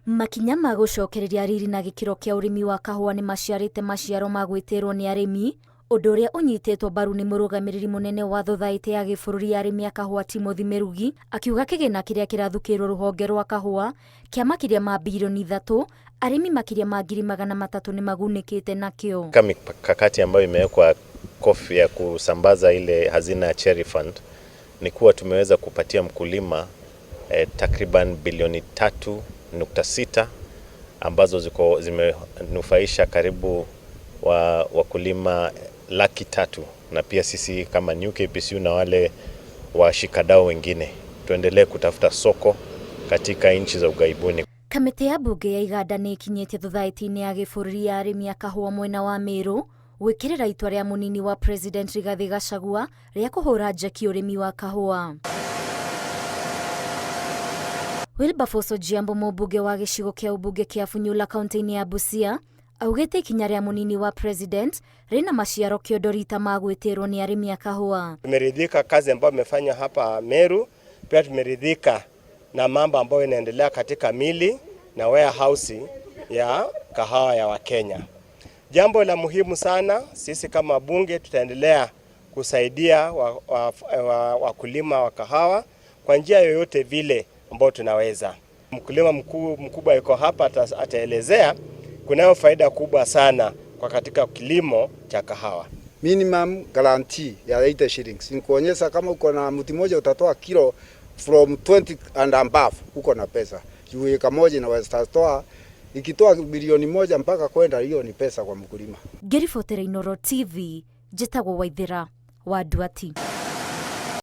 Makinya ma gũcokereria riri na gĩkĩro kĩa ũrĩmi wa kahũa nĩ maciarĩte maciaro ma gwĩtĩrwo nĩ arĩmi, ũndũ ũrĩa ũnyitĩtwo mbaru nĩ mũrũgamĩrĩri mũnene wa thothaitĩ ya gĩbũrũri ya arĩmi a kahũa Timothy Mĩrugi, akiuga kĩgĩna kĩrĩa kĩrathukĩirwo rũhonge rwa kahũa kĩa makĩria ma birioni 3, arĩmi makĩria ma 300,000 nĩ magunĩkĩte nakĩo. Mikakati ambayo imewekwa kofi ya kusambaza ile hazina ya Cherry Fund ni kuwa tumeweza kupatia mkulima takriban bilioni 3.6 ambazo ziko zimenufaisha karibu wakulima 300,000, na pia sisi kama New KPCU na wale washikadau wengine tuendelee kutafuta soko katika nchi za ughaibuni. Kamĩtĩ ya mbunge ya Iganda nĩ ĩkinyĩtie thothaitĩ-inĩ ya gĩbũrũri ya arĩmi a kahũa mwena wa Meru gwĩkĩrĩra itua rĩa mũnini wa President Rigathi Gachagua rĩa kũhũra njeki ũrĩmi wa kahũa. Wilberforce Ojiambo, mũmbunge wa gĩcigo kĩa ũmbunge kĩa Funyula kaunti-inĩ ya Busia, augĩte ikinya rĩa mũnini wa President rĩna maciaro kĩondo rita ma gwĩtĩrwo nĩ arĩmi a kahũa. Tumeridhika kazi ambayo imefanywa hapa Meru, pia tumeridhika na mambo ambayo inaendelea katika mili na warehouse ya kahawa ya Wakenya. Jambo la muhimu sana, sisi kama bunge tutaendelea kusaidia wakulima wa kahawa kwa njia yoyote vile ambayo tunaweza. Mkulima mkubwa yuko hapa ataelezea kunayo faida kubwa sana kwa katika kilimo cha kahawa. Minimum guarantee ya 80 shillings ni kuonyesha kama uko na mti mmoja utatoa kilo from 20 and above, uko na pesa. Juu eka moja inaweza toa, ikitoa bilioni 1 mpaka kwenda, hiyo ni pesa kwa mkulima. Ngĩribotera Inooro TV, njĩtagwo Waithĩra wa Nduati.